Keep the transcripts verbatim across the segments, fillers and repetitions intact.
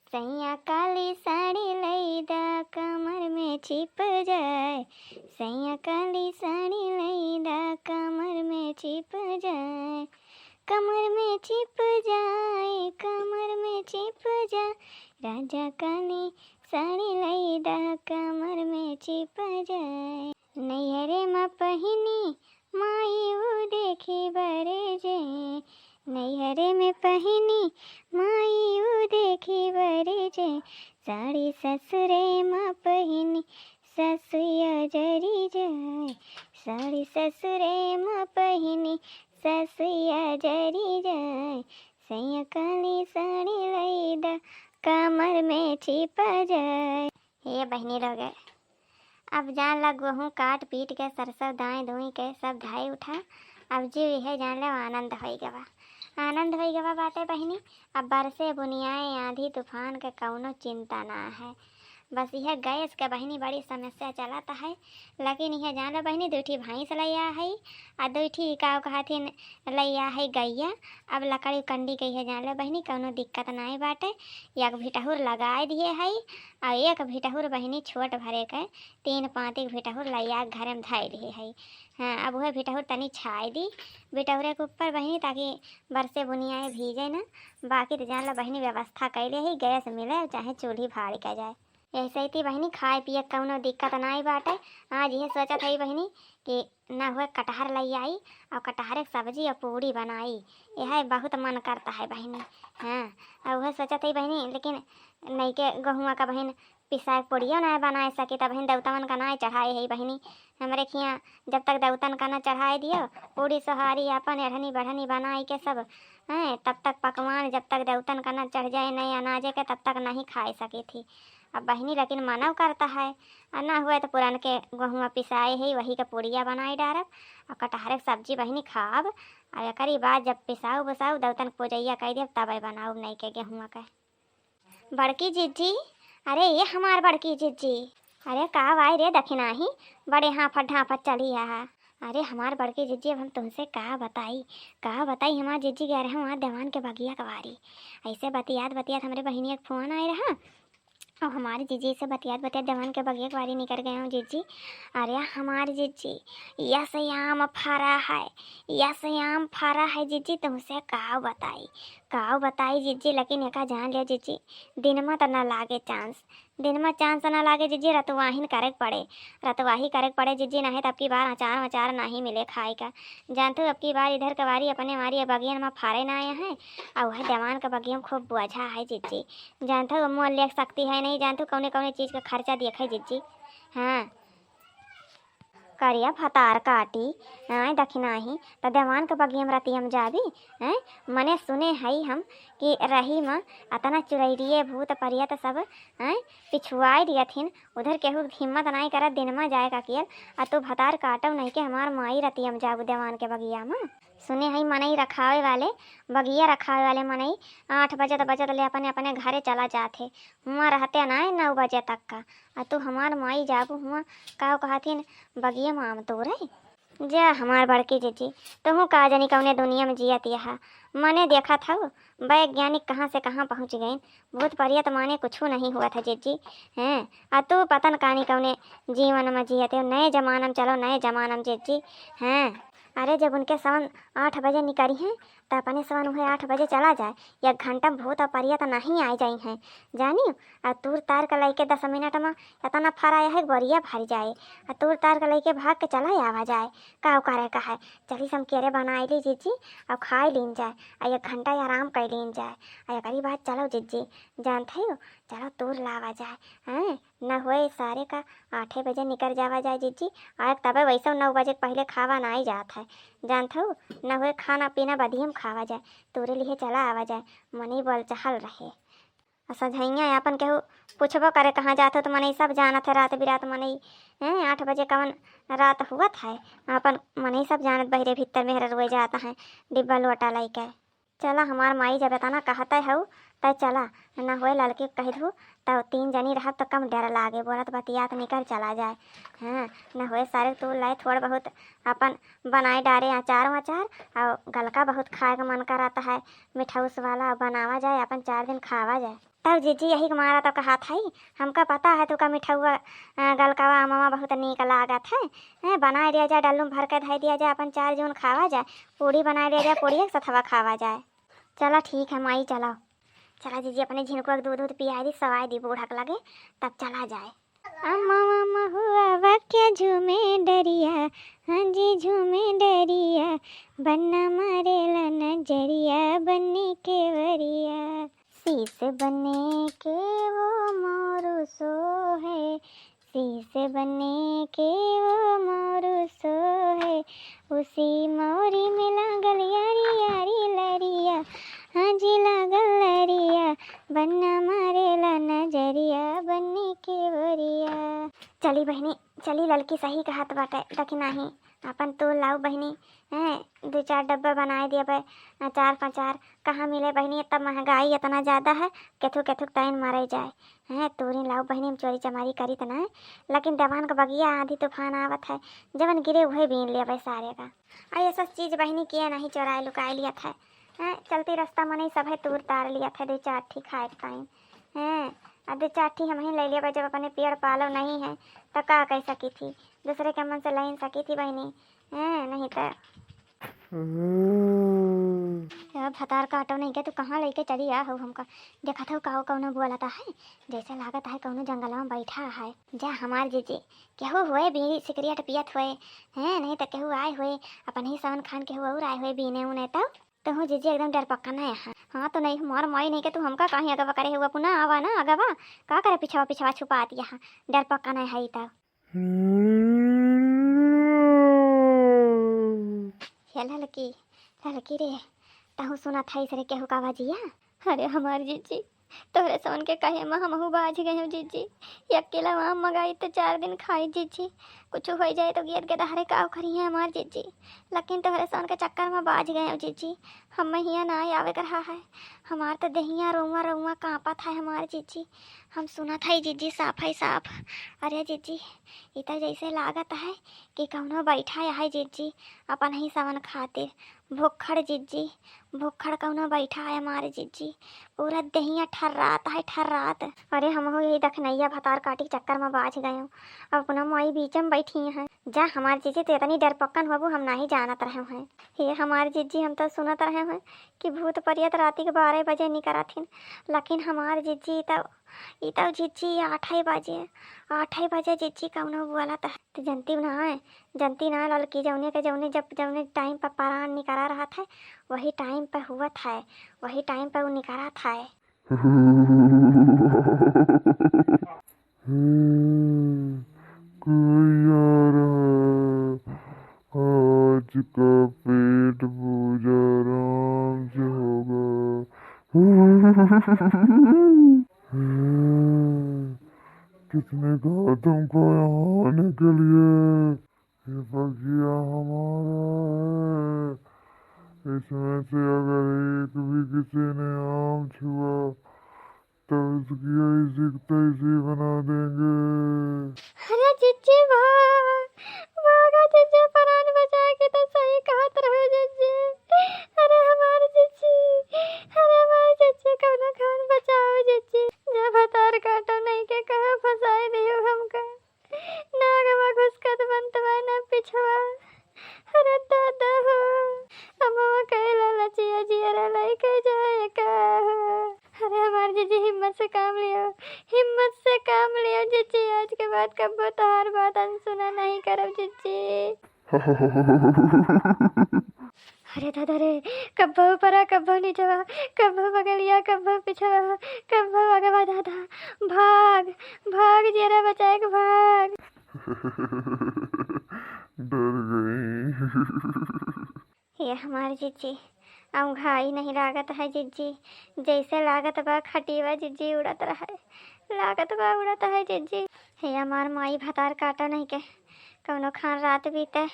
सैया काली साड़ी लई दा, कमर में छिप जाए। सैया काली साड़ी लई दा, कमर में छिप जाए। कमर में छिप जाए, कमर में छिप जाए। राजा काली साड़ी लई दा, कमर में छिप जाए। नैहरे मा पहिनी, माई ऊ देखी बरे जे। नैहरे में पहिनी, माई ऊ देखी बरे जे। साड़ी ससुरे मा पहिनी, ससुया जरी जाए। साड़ी ससुरे मा पहिनी, ससुया जरी जाए। सैया काली साड़ी लई दा, कमर में छिप जाए। हे बहिनी लोगे, अब जान ला, गोहूँ काट पीट के, सरसों दाई दुई के सब धाई उठा। अब जीव इहे जान ले, आनंद होई गवा, आनंद होई गवा बाटे बहिनी। अब बरसे बुनियाए, आंधी तूफान के कौनो चिंता ना है। बस इहे गैस के बहिनी बड़ी समस्या चलत है। लेकिन इहे जान ले बहिनी, दुई ठी भैंस लैया है, आ दुई ठी का कहथिन लैया है गैया। अब लकड़ी कंडी के इहे जान ले बहिनी, कौनो दिक्कत नाई बाटे। एक भिटहुर लगाए दिए है, आ एक भिटहुर बहिनी छोट भरे के, तीन पाती के भिटहुर लैया के घरे में धइले है। हाँ, अब उहे भिटहुर तनी छाए दी भिटहुरे के ऊपर बहिनी, ताकि बरसे बुनियाए भीजे ना। बाकी तो जान ला बहिनी, व्यवस्था कैले है, गैस मिले चाहे चूल्ही भाड़ के जाए। ऐसे ही बहिनी, खाए पिए के कौनो दिक्कत नाई बाटे। आज इहे सोचत है बहिनी कि ना हुए कटहर लई आई और कटहरे के सब्जी और पूड़ी बनाई, यह बहुत मन करता है बहिनी। हाँ, और उहे सोचत है बहिनी, लेकिन नई के गहुआ का बहिन पिसाए के पूड़ियो ना बनाए सकी, तब बहिन देवतवन का नाई चढ़ाए है बहिनी। हमरे खिया जब तक देवतन का ना चढ़ाए दियो, पूड़ी सोहारी अपन एढ़नी बढ़नी बनाई के सब, हैं, तब तक पकवान जब तक देवतन का ना चढ़ जाए नए अनाजे के, तब तक नहीं खाए सकी थी। अब बहिनी लेकिन मनव करता है, आ ना हुए तो पुरान के गहुआ पिसाए है, वही के पूड़िया बनाई डारब, और कटहरे के सब्जी बहिनी खाब, और एकरी बाद जब पिसाऊ बुसाऊ देवतन के पूजैया कई देब, तब बनाऊ नई के गहुआ के। बड़की जिज्जी, अरे ये हमार बड़की जिज्जी, अरे का वाई रे दखिनाही, बड़े हाफत ढाफत चली आहा। अरे हमार बड़की जिज्जी, अब हम तुमसे का बताई, का बताई हमार जिज्जी, गए रहे वहाँ देवान के बगिया कवारी। ऐसे बतियात बतियात हमरे बहिनिया के फोन आए रहा, और हमारे जिज्जी से बतियात बतियात देवान के बगिया कवारी निकर गए हूँ जिज्जी। अरे हमार जिज्जी, यस आम फरा है, यस आम फरा है जिज्जी, तुमसे का बताई, का बताई जिज्जी, लेकिन एका जान लिया जिज्जी, दिन में तो न लागे चांस, दिन में चांस ना लागे जिज्जी, रतवाहिन करे के पड़े, रतवाही करे के पड़े जिज्जी, नाहीं त अब की बार अचार वचार नाहीं मिले खाए का। जानत हो, अब की बार इधर कवारी अपने मारी बगियन में फारे ना आए हैं, और वह देवान के बगिया में खूब बोझा है जिज्जी। जानत हो, मोल लेख सकती है नहीं, जानत हो, कौने कौने चीज का खर्चा देखे जिज्जी। हाँ। करिया भतार काटी, आय दखिनाही, त देवान के बगिया में रतिया में जाबी, हैं? मने सुने हई हम कि रही में अतना चुरैरिये भूत परियत सब, हैं? पिछुआई दियथिन, उधर केहू हिम्मत नाई करत दिन में जाए का कियल, आ तू भतार काटव नहीं के हमार माई रतिया में जाबू देवान के बगिया में। सुने हई मनई रखावे वाले, बगिया रखावे वाले मनई आठ बजत बजत ले अपने अपने घरे चला जात हे, हुआं रहते नाय नौ बजे तक का। आ तू हमार माई जाबू हुआं, का कहथिन, बगिया में आम तोरे? जा हमार बड़की जिज्जी, तुहू का जानी कौने दुनिया में जियत यहा। मने देखत हऊ, वैज्ञानिक कहाँ से कहाँ पहुँच गइन। भूत परियत माने कुछू नहीं हुआ था जिज्जी। हैं, आ तू पतन कानी कौने जीवन में जियत हो, नए जमाना में चलो, नए जमाना में जिज्जी। हैं, अरे जब उनके सवन आठ बजे निकरी हैं, त अपने सवन उहे आठ बजे चला जाए। एक घंटा में भूत और परियत नहीं आए जाई हैं, जानी। आ तूर तार के लइके दस मिनट में इतना फराया है, बोरिया भर जाए। आ तूर तार के लइके भाग के चला आवा जाए। का करे का है, चली समकेरे बनाई ली जिज्जी, और खाई लीन जाए, आ एक घंटा आराम कर लीन जाए। आ एकरी बाद चलो जिज्जी, जानत हो, चलो तूर लावा जाए, हैं? न होए सारे का आठे बजे निकर जावा जाए जिज्जी, आ एक तबे वैसे नौ बजे के पहिले खावा नाई जात है, जानत हो, न होए खाना पीना बदिये में खावा जाए, तोरे लिए चला आवा जाए, मनई बोल चहल रहे। आ सझैया अपन केहू पूछबो करे कहाँ जात हो, तो मनई सब जानत है, रात बिरात मनई, हैं, आठ बजे कवन रात हुअत है, अपन मनई सब जानत, बहिरे भीतर मेहर रोए जात है, डिब्बा लोटा लइके। चला, हमार माई जब एतना कहते हऊ, त चला, न होए ललकी के कहि दू, त तीन जनी रहब त कम डर लागे, बोलत बतियात निकर चला जाए। हाँ, न होए सारे तू लाई थोड़ बहुत अपन बनाए डारे अचार वचार, और गलका बहुत खाए के मन करत है, मिठौस वाला, बनावा जाए, अपन चार दिन खावा जाए। तब जीजी यही के मारा तो कहत हई, हमका पता है तोका मिठउआ, अ, गलकवा अमवा बहुत नीक लागत है। हैं, बनाइ दिया जाए, डल्लू में भर के धइ दिया जाए, अपन चार जून खावा जाए, पूड़ी बनाइ दिया जाए, पूड़िया के सथवा खावा जाए। चला ठीक है माई, चला। चला जीजी, अपने झिनकुआ के दूध, दूध पियाइ दी, सवाइ दी बूढ़ा के लगे, तब चला जाए। अमवा महुआ के झूमे डरिया, हाँ जी झूमे डरिया, बन्ना मारेला नजरिया, बन्नी केवरिया। शीश बने के वो मोरू सोहे, शीश बने के वो मोरू सोहे, उसी मोरी में लागल यारी यारी लरिया, हाँ जी लागल लरिया, बन्ना मारेला नजरिया, बन्नी केवरिया। चली बहिनी, चली, ललकी सही कहत बाटे, देखी नाही, अपन तूर लाउ बहिनी, हैं, दू चार डब्बा बनाइ देबे, अचार फचार कहाँ मिले बहिनी, इतना महंगाई इतना ज्यादा है, केथू केथू ताइन मरे जाए, हैं, तूरी लाउ बहिनी, हम चोरी चमारी करी त ना, लेकिन देवान का बगिया आंधी तूफान आवत है, जवन गिरे उहे बीन लेबे सारे का। आ ये सब चीज बहिनी किए नहीं चोराए लुकाए लियत है, हैं, चलती रास्ता मनई सभे तूर तार लियत है, दू चार ठी खाए के ताइन, हैं, आ दू चार ठी हमही ले लेबे, जब अपने पेड़ पालो नहीं है, त का कह सकी थी, दूसरे के मन से लाइन सकी थी बहिनी, हैं, नहीं त। हम्म। ए भतार काटो नहीं के, तू कहाँ लेके चली आ हो हमका? देखत हो का कौनो बोलता है, जैसे लागत है कौनो जंगल में बैठा है। जा हमार जीजी, केहू होए बीड़ी सिगरेट पियत होए, हैं, नहीं त केहू आए होए, अपन ही सवन खान केहू और आए होए बीने उने तब। तहु जीजी एकदम डरपक्का नहीं है। हाँ तो नहीं, हमार माई नहीं के तू हमका काहे अगवा करे हो, अपना आवा ना अगवा, का करे पिछवा पिछवा छुपात यहाँ, डरपक्का नहीं है तब। हे ललकी, ललकी रे, तहु सुनत है सरे केहू का आवाजिया? अरे हमार जीजी, तोहरे सवन के कहे में हमहू बाझ गए हो जीजी। एक किलो आम मंगाई तो चार दिन खाई जीजी, कुछ हो जाए तो गियत गदहरे का करी है हमार जीजी, लेकिन तोहरे सवन के चक्कर में बाझ गए हो जीजी। हम हियाँ ना आवे के रहा है, हमार तो देहिया रोवा रोवा कांपत है हमार जीजी। हम सुनत है जीजी साफ है साफ। अरे जीजी, ई तो जैसे लागत है कि कौनो बैठा है जीजी, अपन ही सवन खातिर। भुक्खड़ जीजी, भुक्खड़ कौनो बैठा है हमार जीजी, पूरा देहिया ठर्रात है ठर्रात। अरे हमहू यही दखनैया भतार काटी के चक्कर में बाझ गयो, अब अपना माई बीच में बैठी है। जा हमार जीजी, तो इतनी डरपक्कन होबू हम नाही जानत रहे हैं। हे हमार जीजी, हम तो सुनत रहे हैं कि भूत परियत राती के बारह बजे निकरत हिन, लेकिन हमार जीजी तो, ई तो जीजी आठ ही बजे, आठ ही बजे जीजी कौनो बोलत है। तो जनती ना है, जनती ना ललकी, जौने के जौने जब जौने टाइम पर परान निकरा रहत है, वही टाइम पर हुवत है, वही टाइम पर वो निकरत है। हम्म, कोई आ रहा है, आज का पेट पूजा आराम से होगा। हम्म, किसने कहा तुमको यहाँ आने के लिए? ये बगिया हमारा है, इसमें से अगर एक भी किसी ने आम छुआ तो उसकी ऐसी की तैसी बना देंगे। अरे जिज्जी भाग, भागा जिज्जी, परान बचाए के तो सही कहत रहे जिज्जी। अरे हमार जिज्जी, अरे हमार जिज्जी, कौनो खान बचाओ जिज्जी। जा भतार काटो नहीं के कहाँ फंसाए दियो हमका। नागवा घुसकत बनतवा ना पिछवा। अरे दादा हो, अमवा कहे लालचिया जियरा लइके जाए का हो। अरे हमार जीजी हिम्मत से काम लियो, हिम्मत से काम लियो जीजी, आज के बाद कब्बो तोहार बात अनसुना नहीं करब जीजी। अरे दादा रे, कब्बो ऊपरा, कब्बो नीचवा, कब्बो बगलिया, कब्बो पिछवा, कब्बो अगवा दादा। भाग, भाग जियरा बचाए के भाग। डर गई। ये हमार जीजी, अउंघाई नहीं लागत है जीजी, जैसे लागत बा खटियवा जीजी उड़त रहे, लागत बा उड़त है जीजी। हे हमार माई भतार काटो नहीं के, कौनो खान रात बीते,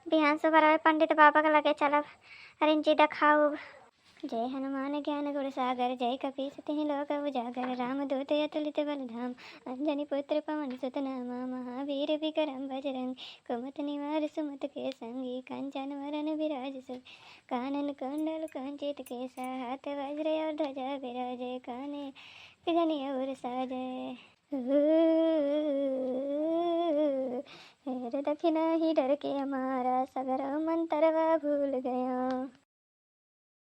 बिहान सुबह रहे पंडित बाबा के लगे चलब, अरे जी देखाउब। जय हनुमान ज्ञान गुण सागर, जय कपीस तिहि लोक उजागर, रामदूत अतुलित बल धाम, अंजनी पुत्र पवन सुत नामा, महावीर विक्रम बजरंग, कुमत निवार सुमत के संगी, कंचन वरन विराज सुबे, कानन कुंडल कुंचित केसा, हाथ वज्र और ध्वजा विराजे, काने एक जनी और साजे। ओ, रे दखिनही डर के मारा, सगरो मंतरवा भूल गया।